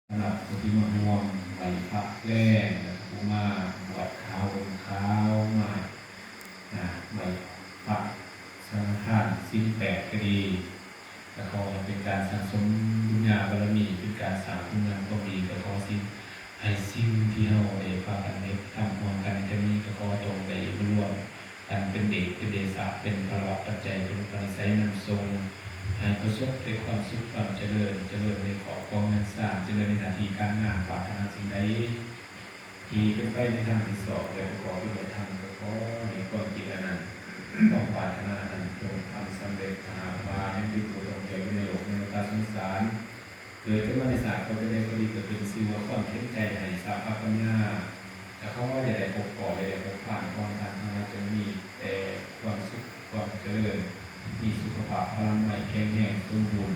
ສຳລັບຜູ້ທີ່ມາຮ່ວມໄຫວ້ພະແລງ ແລະ ຜູ້ມາບວດຂາວຫົ່ມຂາວ ມາ ອາ ໄຫວ້ພະສັງຄະທານສິນແປດກໍດີ ກໍຂໍໃຫ້ເປັນການສັ່ງສົມບຸນຍາບາລະມີ ເປັນການສ້າງຄຸນງາມຄວາມດີ ກໍຂໍສິ່ງ ໃຫ້ສິ່ງທີ່ເຮົາໄດ້ພາກັນເຮັດທຳຮ່ວມກັນໃນເທື່ອນີ້ ກໍຂໍຈົ່ງໄດ້ມາລວມກັນເປັນເດຊ ເປັນເດຊະ ເປັນພະລະວະປັດໄຈ ເປັນອຸປະນິໄສນຳສົ່ງ ໃຫ້ປະສົບແຕ່ຄວາມສຸກຄວາມຈະເລີນ ຈະເລີນໃນຄອບຄົວເຮືອນຊານ ຈະເລີນໃນໜ້າທີ່ການງານ ປາດຖະໜາສິ່ງໃດທີ່ເປັນໄປໃນທາງທີ່ຊອບ ແລະ ປະກອບດ້ວຍທຳ ກໍຂໍໃຫ້ຄວາມຄິດອັນນັ້ນ ຄວາມປາດຖະໜາອັນນັ້ນ ຈົ່ງທຳສຳເລັດ ຖ້າຫາກວ່າຍັງເປັນຜູ້ທ່ອງທ່ຽວຢູ່ໃນໂລກໃນວັດຕະສົງສານ ເກີດຂຶ້ນມາໃນຊາດເກົ່າໃດກໍດີ ກໍຂຶ້ນຊື່ວ່າຄວາມເຕັມໃຈໃຫ້ສາພະປັນຍາ ແລະ ຂໍຢ່າໄດ້ພົບພໍ້ ຢ່າໄດ້ພົບຜ່ານຂອງທ່ານທັງຫຼາຍ ຈົ່ງມີແຕ່ຄວາມສຸກ ຄວາມຈະເລີນ ມີສຸຂະພາບພະລານາໄມແຂງແຮງສົມບູນ